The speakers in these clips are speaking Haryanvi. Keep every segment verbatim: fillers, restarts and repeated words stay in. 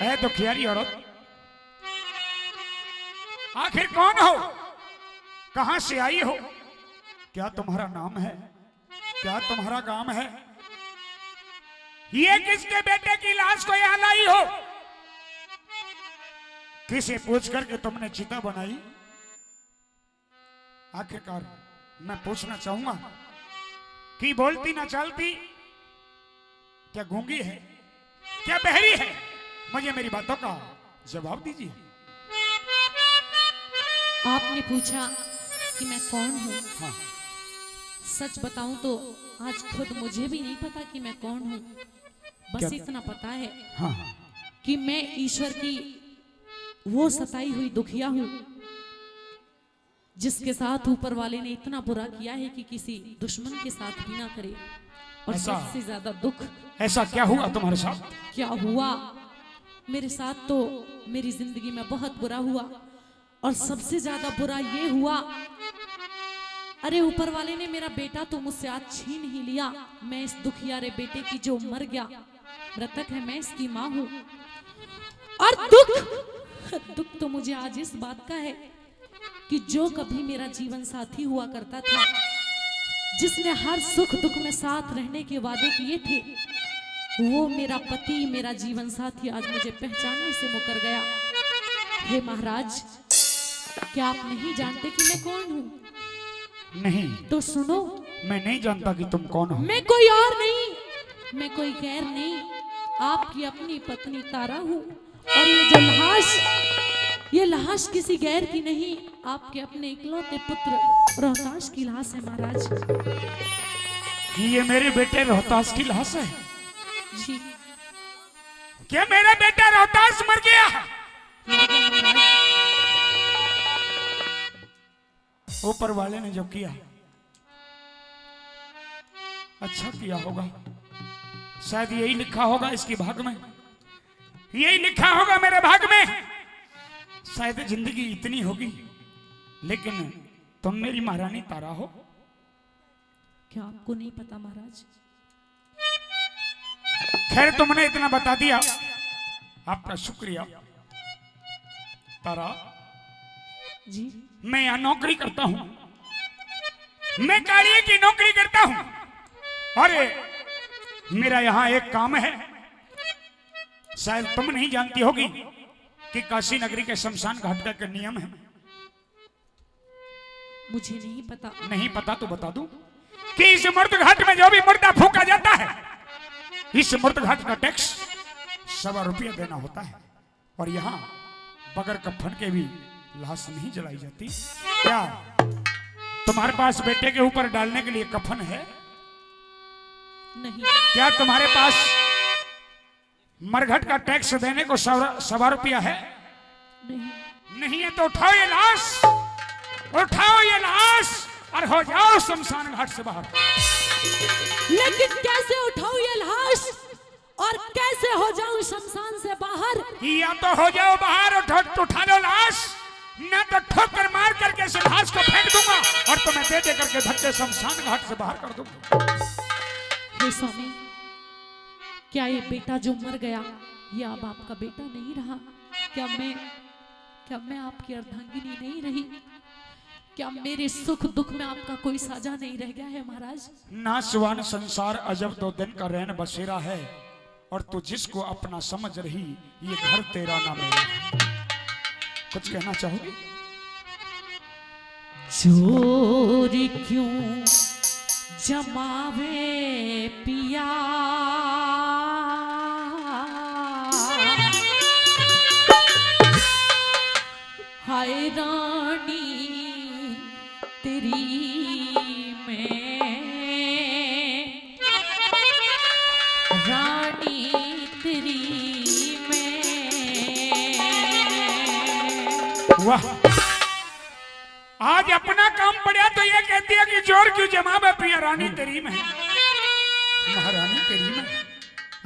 ऐ दुखियारी औरत, आखिर कौन हो, कहां से आई हो, क्या तुम्हारा नाम है, क्या तुम्हारा काम है? ये किसके बेटे की लाश को यहां लाई हो? किसे पूछ करके तुमने चिता बनाई? आखिरकार मैं पूछना चाहूंगा कि बोलती ना चालती, क्या गूंगी है, क्या बहरी है? मुझे मेरी बातों का जवाब दीजिए। आपने पूछा कि मैं कौन हूँ। हाँ। सच बताऊं तो आज खुद मुझे भी नहीं पता कि मैं कौन हूँ। बस क्या? इतना पता है हाँ। कि मैं ईश्वर की वो सताई हुई दुखिया हूँ जिसके साथ ऊपर वाले ने इतना बुरा किया है कि किसी दुश्मन के साथ भी ना करे। और ऐसा, सबसे ज्यादा दुख ऐसा क्या हुआ तुम्हारे साथ? क्या हुआ? मेरे साथ तो मेरी जिंदगी में बहुत बुरा हुआ और सबसे ज्यादा बुरा ये हुआ, अरे ऊपर वाले ने मेरा बेटा तो मुझसे आज छीन ही लिया। मैं इस दुखियारे बेटे की जो मर गया, मृतक है, मैं इसकी माँ हूँ। और दुख, दुख तो मुझे आज इस बात का है कि जो कभी मेरा जीवन साथी हुआ करता था, जिसने हर सुख दुख में साथ रहने के वादे किए थे, वो मेरा पति, मेरा जीवन साथी आज मुझे पहचानने से मुकर गया। हे महाराज, क्या आप नहीं जानते कि मैं कौन हूँ? नहीं। तो सुनो। मैं नहीं जानता कि तुम कौन हो। मैं कोई और नहीं, मैं कोई गैर नहीं, आपकी अपनी पत्नी तारा हूँ। और ये जो लाश, ये लाश किसी गैर की नहीं, आपके अपने इकलौते पुत्र रोहताश की लाश है महाराज। ये मेरे बेटे रोहताश की लाश है? जी। क्या मेरा बेटा रोहताश मर गया? ऊपर वाले ने जो किया, अच्छा किया होगा। शायद यही लिखा होगा इसके भाग में, यही लिखा होगा मेरे भाग में। शायद जिंदगी इतनी होगी, लेकिन तुम मेरी महारानी तारा हो। क्या आपको नहीं पता महाराज? खैर, तुमने इतना बता दिया, आपका शुक्रिया। तारा, जी। मैं यहाँ नौकरी करता हूँ, मैं कालिए की नौकरी करता हूँ। अरे, मेरा यहाँ एक काम है, शायद तुम नहीं जानती होगी कि काशी नगरी के शमशान घाट का एक नियम है। मुझे नहीं पता। नहीं पता तो बता दूं कि इस मृत घाट में जो भी मुर्दा फूंका जाता है, इस मृत घाट का टैक्स सवा रुपया देना होता है। और यहाँ बगैर कफन के भी लाश नहीं जलाई जाती। क्या तुम्हारे पास बेटे के ऊपर डालने के लिए कफन है? नहीं। क्या तुम्हारे पास मरघट का टैक्स देने को सवा, सवा रुपया है? नहीं। नहीं है तो उठाओ ये लाश, उठाओ ये लाश और हो जाओ शमशान घाट से बाहर। लेकिन कैसे उठाऊं ये लाश और कैसे हो जाऊं शमशान से बाहर? या तो हो जाओ बाहर, उठा, उठा लो लाश, ना तो ठोकर मार करके इस लाश को फेंक दूंगा और तुम्हें दे दे करके धक्के शमशान घाट से बाहर कर दूंगा। हे स्वामी, क्या ये बेटा जो मर गया, ये अब आपका बेटा नहीं रहा? क्या मैं, क्या मैं आपकी अर्धांगिनी नहीं रही? क्या मेरे सुख दुख में आपका कोई साझा नहीं रह गया है महाराज? नाशवान संसार अजब दो दिन का रैन बसेरा है, और तू जिसको अपना समझ रही, ये घर तेरा ना मेरा। कुछ कहना चाहोगी? चोरी क्यों जमावे पिया, हाय रानी तेरी मैं, रानी तेरी मैं। वाह, आज अपना काम पड़ा तो ये कहती है कि चोर क्यों जमावे पिया, रानी तेरी मैं, महारानी तेरी मैं।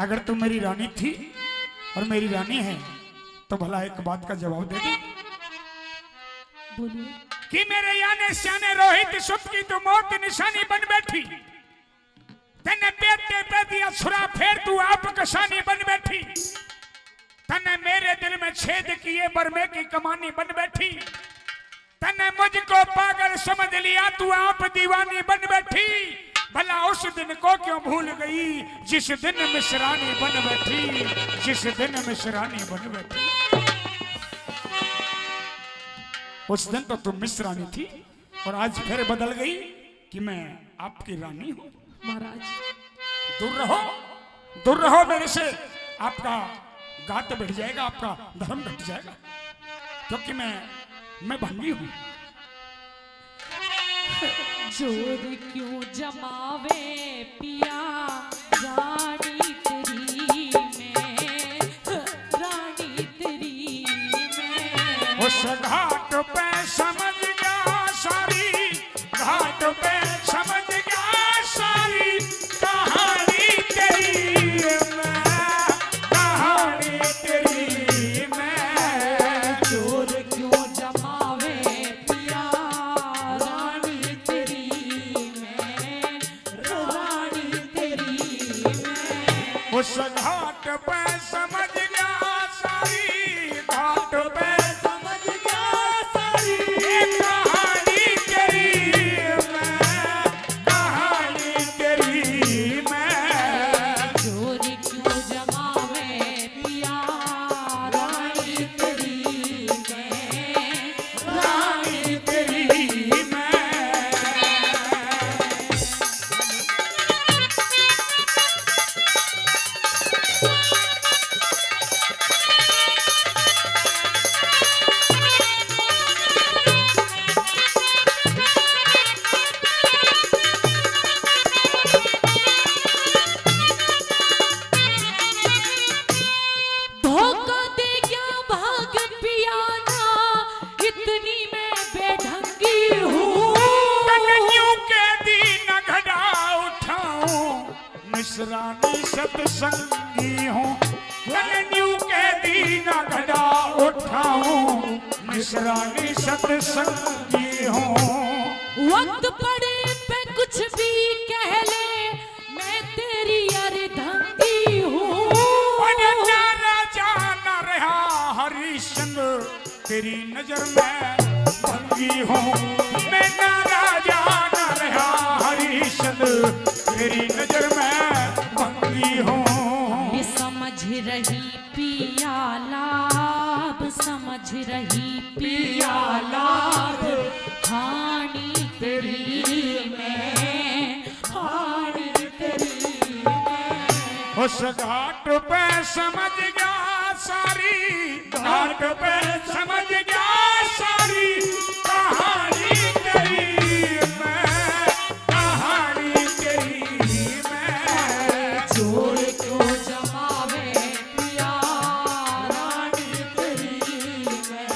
अगर तू मेरी रानी थी और मेरी रानी है तो भला एक बात का जवाब दे दे। बोलिए। कि मेरे याने स्याने रोहित सुत की तू मौत निशानी बन बैठी। तन्ने बेटे पे दिया छुरा, फेर तू आप कसानी बन बैठी। तन्ने मेरे दिल में छेद किए, बरमे की कमानी बन बैठी। तन्ने मुझको पागल समझ लिया, तू आप दीवानी बन बैठी। भला उस दिन को क्यों भूल गई, जिस दिन मिसरानी बन बैठी, जिस दिन मिसरानी बन बैठी। उस दिन तो तू मिसरानी थी और आज फिर बदल गई कि मैं आपकी रानी हूँ। महाराज। दूर रहो, दूर रहो मेरे से। आपका गात बढ़ जाएगा, आपका धर्म घट जाएगा, क्योंकि मैं, मैं भंगी हूँ। जोर क्यों जमावे पिया, रानी तेरी मैं, रानी तेरी मैं। उस घाट पे समझ गया सारी, घाट पे समझ गया सारी कहानी तेरी मैं, कहानी तेरी मैं। जोर क्यों जमावे पिया, रानी तेरी मैं, रानी तेरी मैं। उस घाट पे समझ गया सारी, घाट पे समझ गया सारी, ये कहानी तेरी मैं, कहानी तेरी मैं। जोर क्यों जमावे पिया, रानी तेरी मैं, रानी तेरी मैं। धोखा दे गया भाग पिया ना, इतनी मैं बेढंगी हूँ। तन न्यू कह दी ना घड़ा उठाऊं, मिसरानी सत्संगी हूँ। तन न्यू कह दी ना घड़ा उठाऊं, मिसरानी सत्संगी हूँ। वक्त पड़े पे कुछ भी कह ले, मैं तेरी अर्धंगी हूँ। अरे ना राजा ना रहा हरिश्चंद्र, तेरी नजर में भंगी हूँ। मैं ना राजा ना रहा हरिश्चंद्र, तेरी नजर में भंगी हूँ। ये समझ रही पिया लाभ, समझ रही पिया लाभ, हानि तेरी मैं, हानि तेरी मैं। उस घाट पे समझ गया सारी, घाट पे समझ गया सारी कहानी तेरी मैं, कहानी तेरी मैं। जोर क्यों जमावे पिया, रानी तेरी मैं,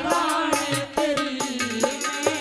रानी तेरी मैं।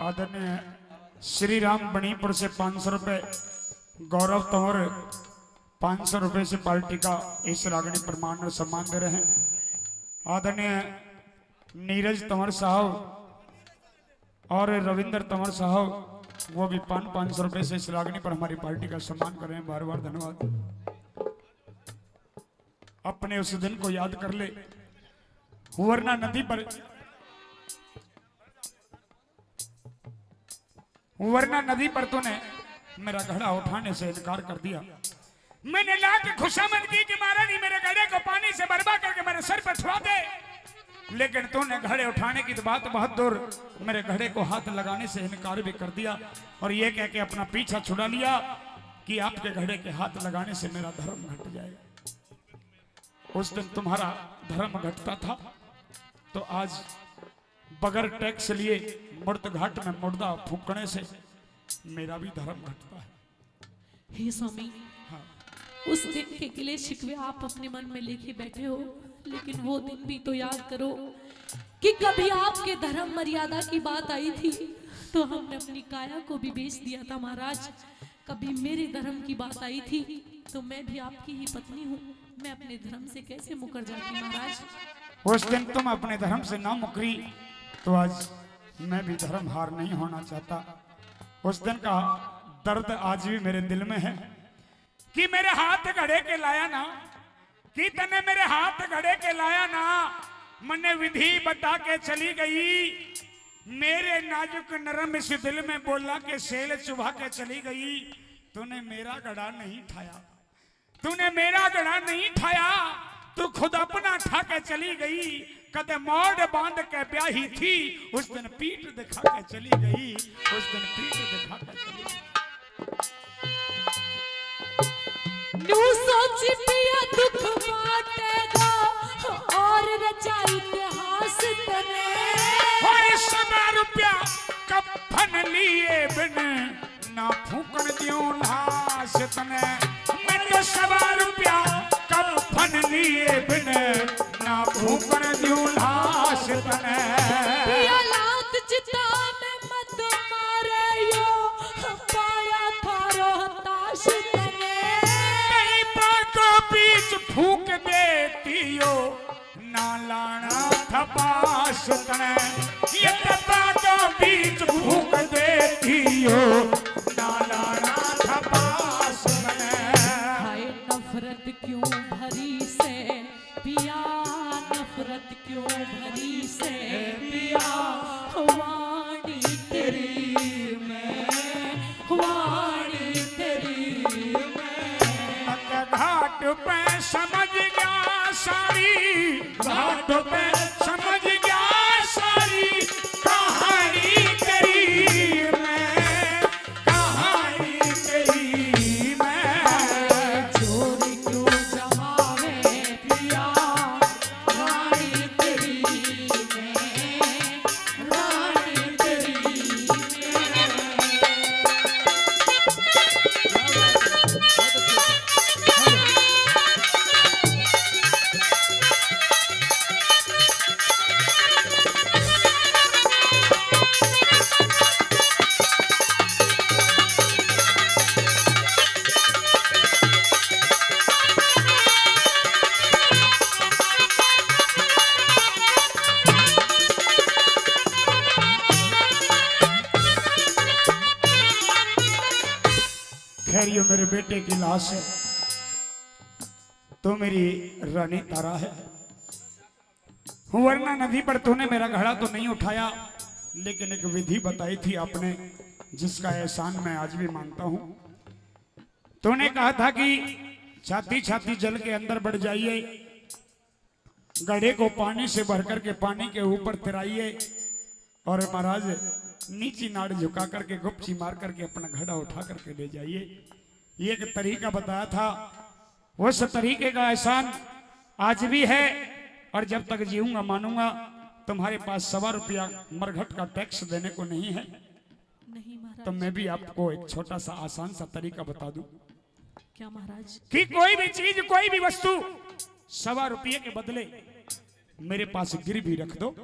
आदरणीय श्री राम बणीपुर से पाँच सौ रुपए, गौरव तंवर पाँच सौ रुपए से पार्टी का इस रागनी प्रमाण और सम्मान दे रहे हैं। आदरणीय नीरज तंवर साहब और रविंद्र तंवर साहब, वो भी पाँच, पाँच सौ रुपए से इस रागनी पर हमारी पार्टी का सम्मान कर रहे हैं। बार बार धन्यवाद। अपने उस दिन को याद कर ले, वरना नदी पर, वरना नदी पर तूने मेरा घड़ा उठाने से इनकार कर दिया। मैंने लाख खुशामद की कि महारानी मेरे घड़े को पानी से बर्बाद करके मेरे सर पर छुआ दे, लेकिन तूने घड़े उठाने की तो बात बहुत दूर, मेरे घड़े को हाथ लगाने से इनकार भी कर दिया और ये कह के अपना पीछा छुड़ा लिया कि आपके घड़े के हाथ लगाने से मेरा धर्म घट जाएगा। उस दिन तुम्हारा धर्म घटता था, तो आज बगैर टैक्स लिए मुर्द घाट में मुर्दा फूकने से मेरा भी धर्म घटता है। हे स्वामी, हाँ। उस दिन के गिले शिकवे आप अपने मन में लेके बैठे हो, लेकिन वो दिन भी तो याद करो कि कभी आपके धर्म मर्यादा की बात आई थी तो हमने अपनी काया को भी बेच दिया था महाराज। कभी मेरे धर्म की बात आई थी तो मैं भी आपकी ही पत्नी हूँ, मैं अपने धर्म से कैसे मुकर जाती महाराज? उस दिन तुम अपने धर्म से ना मुकरी तो आज मैं भी धर्म हार नहीं होना चाहता। उस दिन का दर्द आज भी मेरे दिल में है कि मेरे हाथ घड़े के लाया ना, कि तने मेरे हाथ घड़े के लाया ना, मन्ने विधि बता के चली गई। मेरे नाजुक नरम इस दिल में बोला के सेल चुभा के चली गई। तूने मेरा घड़ा नहीं ठाया, तूने मेरा घड़ा नहीं ठाया, तू खुद अपना ठा के चली गई। कदे मोड़ बांध के ब्याही थी, उस दिन पीठ दिखा के चली गई, उस दिन पीठ दिखा के चली गई। न्यू सोची पिया दुख बांटेगा और रचा इतिहास तने। और सवा रुपया कफन लिए बिन ना फूकण द्यूं लाश तने। मैं तो सवा रुपया कफन लिए बिन ना फूकण द्यूं लाश तने। पिया लात चिता में मत मारे यो, पाया थारो ताश तने। नहीं पाको बीच फूक देती यो, ना लाना था पास तने। ये तो पाको बीच फूक देती यो, ना लाना था पास तने। हाय नफरत क्यों भरी से पिया, नफरत क्यों भरी से पिया, वाणी तेरी मैं, वाणी तेरी मैं। घाट पे समझ गया सारी, घाट पे समझ गया सारी कहानी तेरी मैं, कहानी तेरी मैं। चोरी क्यों जमावे पिया, रानी तेरी मैं, रानी तेरी मैं। खैर, यो मेरे बेटे की लाश है, तो मेरी रानी तारा है। वरना नदी पर तूने मेरा घड़ा तो नहीं उठाया, लेकिन एक विधि बताई थी आपने, जिसका एहसान मैं आज भी मानता हूँ। तूने कहा था कि छाती छाती जल के अंदर बढ़ जाइए, घड़े को पानी से भर करके पानी के ऊपर तिराइए और महाराज नीची नाड़ झुका करके गुपची मार करके अपना घड़ा उठा करके ले जाइए। ये एक तरीका बताया था, उस तरीके का एहसान आज भी है और जब तक जीऊंगा मानूंगा। तुम्हारे पास सवा रुपया मरघट का टैक्स देने को नहीं है। नहीं महाराज। तो मैं भी आपको एक छोटा सा आसान सा तरीका बता दूं। क्या महाराज? कि कोई भी चीज, कोई भी वस्तु सवा रुपये के बदले मेरे पास गिरवी रख दो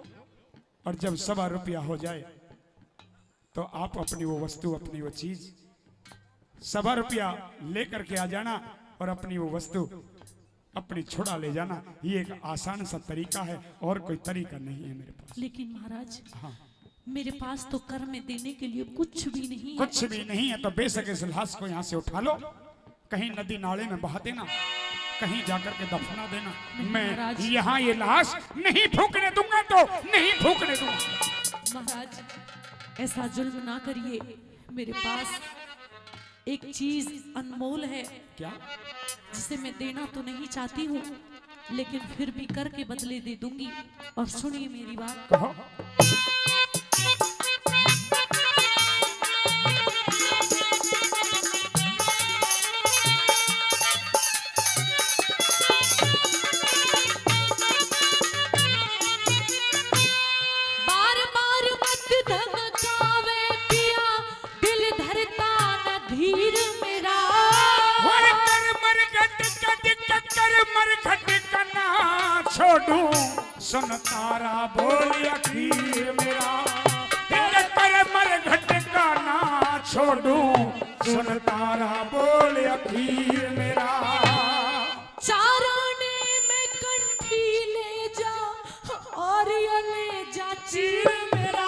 और जब सवा रुपया हो जाए तो आप अपनी वो वस्तु, अपनी वो चीज सवा रुपया लेकर के आ जाना और अपनी वो वस्तु अपनी छुड़ा ले जाना। ये एक आसान सा तरीका है और कोई तरीका नहीं है मेरे पास। लेकिन महाराज, हाँ। मेरे पास तो कर में देने के लिए कुछ भी नहीं है। कुछ भी नहीं है तो बेशक इस लाश को यहाँ से उठा लो, कहीं नदी नाले में बहा देना, कहीं जाकर के दफना देना। मैं यहाँ ये लाश नहीं फूकने दूंगा, तो नहीं फूकने दूंगा। महाराज, ऐसा जुल्म ना करिए। मेरे पास एक चीज अनमोल है। क्या? जिसे मैं देना तो नहीं चाहती हूँ, लेकिन फिर भी करके बदले दे दूंगी। और सुनिए मेरी बात। कहो। छोड़ूं, सुन तारा बोल अखीर मेरा, तेरे पर मरघट का ना छोड़ूं, सुन तारा बोल अखीर मेरा। चार आने में कंठी ले जा और ये ले जा चीर मेरा।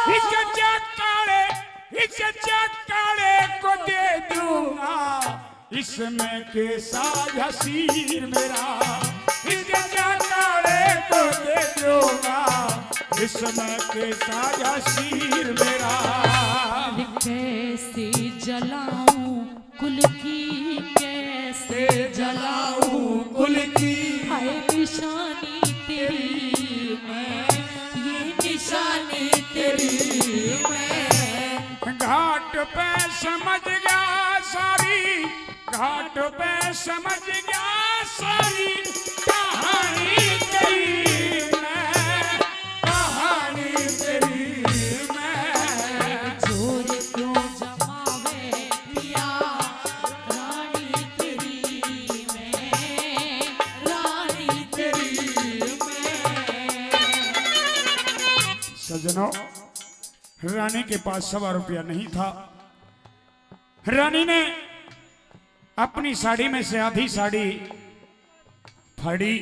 इस जकाले, इस जकाले को दे दूंगा, इसमें के साझा सीर मेरा, इस जकाले को दे दूंगा, इसमें के साझा सीर मेरा। कैसे जलाऊं कुल की, कैसे जलाऊं कुल की, हाय निशानी तेरी मैं, ये निशानी तेरी मैं। घाट पे समझ गया सारी, घाट पे समझ गया सारी कहानी तेरी मैं, कहानी तेरी मैं। जोर क्यों जमावे पिया, रानी तेरी मैं, रानी तेरी मैं। सजनों, रानी के पास सवा रुपया नहीं था। रानी ने अपनी साड़ी में से आधी साड़ी फाड़ी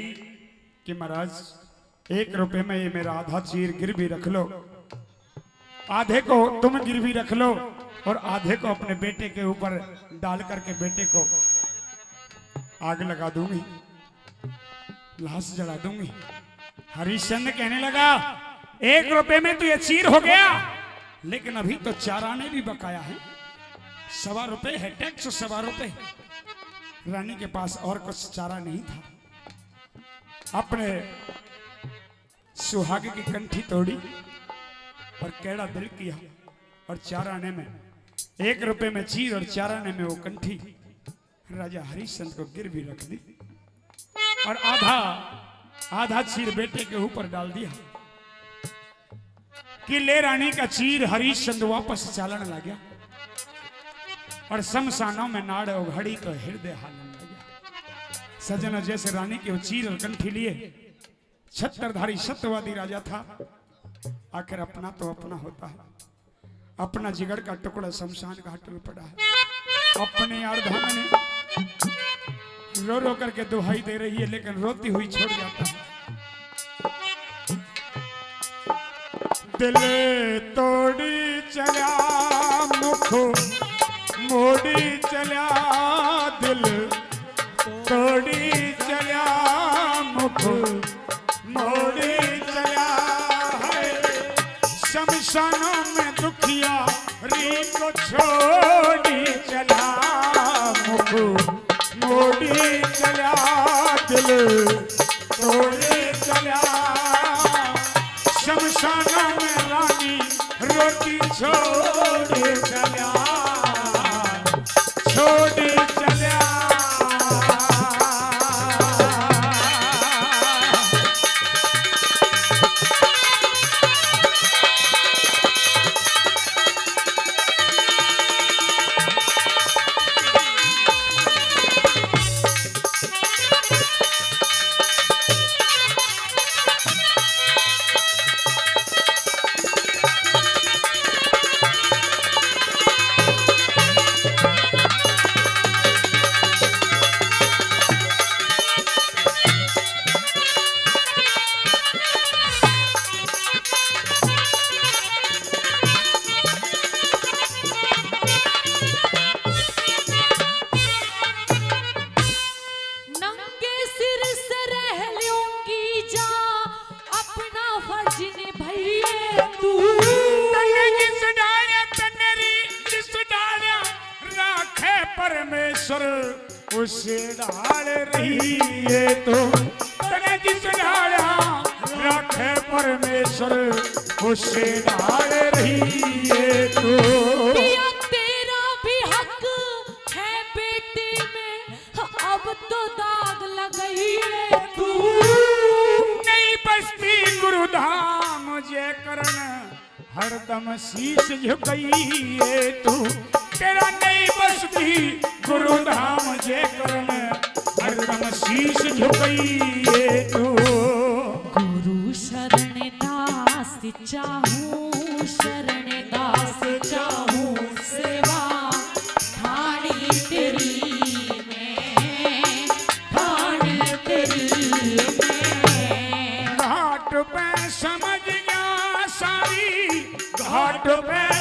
कि महाराज, एक रुपए में ये मेरा आधा चीर गिरवी रख लो, आधे को तुम गिरवी रख लो और आधे को अपने बेटे के ऊपर डाल करके बेटे को आग लगा दूंगी, लाश जला दूंगी। हरिश्चंद्र कहने लगा, एक रुपए में तो ये चीर हो गया, लेकिन अभी तो चार आने भी बकाया है, सवा रुपए है, टैक्स सवा रुपए। रानी के पास और कुछ चारा नहीं था। अपने सुहाग की कंठी तोड़ी और कैड़ा दिल किया और चार आने में, एक रुपए में चीर और चार आने में वो कंठी राजा हरिश्चंद्र को गिरवी रख दी और आधा, आधा चीर बेटे के ऊपर डाल दिया कि ले रानी का चीर। हरिश्चंद्र वापस चालन लग गया और शमशानों में नाड़ उघाड़ी तो हृदय हालन लग गया। सजनों, जैसे रानी के वो चीर और कंठी लिए, छत्रधारी सत्यवादी राजा था। आखिर अपना तो अपना होता है, अपना जिगर का टुकड़ा शमशान घाट में पड़ा है। अपने यार धाम ने रो रो करके दुहाई दे रही है, लेकिन रोती हुई छोड़ जाता है। दिल तोड़ी चला मुख मोड़ी चला, दिल तोड़ी चला मुख मोड़ी चला है। शमशानों में दुखिया री को छोड़ी चला मुख मोड़ी चला, दिल तोड़ी चला। शमशानों में रानी रोटी छोड़ी चला, छोड़ी चला। नंगे सिर से रह लूंगी जा, अपना फर्ज निभाइए तू। तने जिस डाले, तने री जिस डाले राखे परमेश्वर, उस डाल रहिए तू। तने जिस डाला राखे परमेश्वर, उस डाल रहिए तू। पिया तेरा भी हक है बेटे में, अब तो दाग लगाइए तू। नहीं बसती गुरुधाम जय करण, हरदम शीश झुकाइए तू। तेरा नहीं बसती गुरुधाम जय करण, हरदम शीश झुकाइए तू। चाहूं शरण दास, चाहूं सेवा, ठाणी तेरी मैं, ठाणी तेरी मैं। घाट पे समझ गया सारी, घाट पे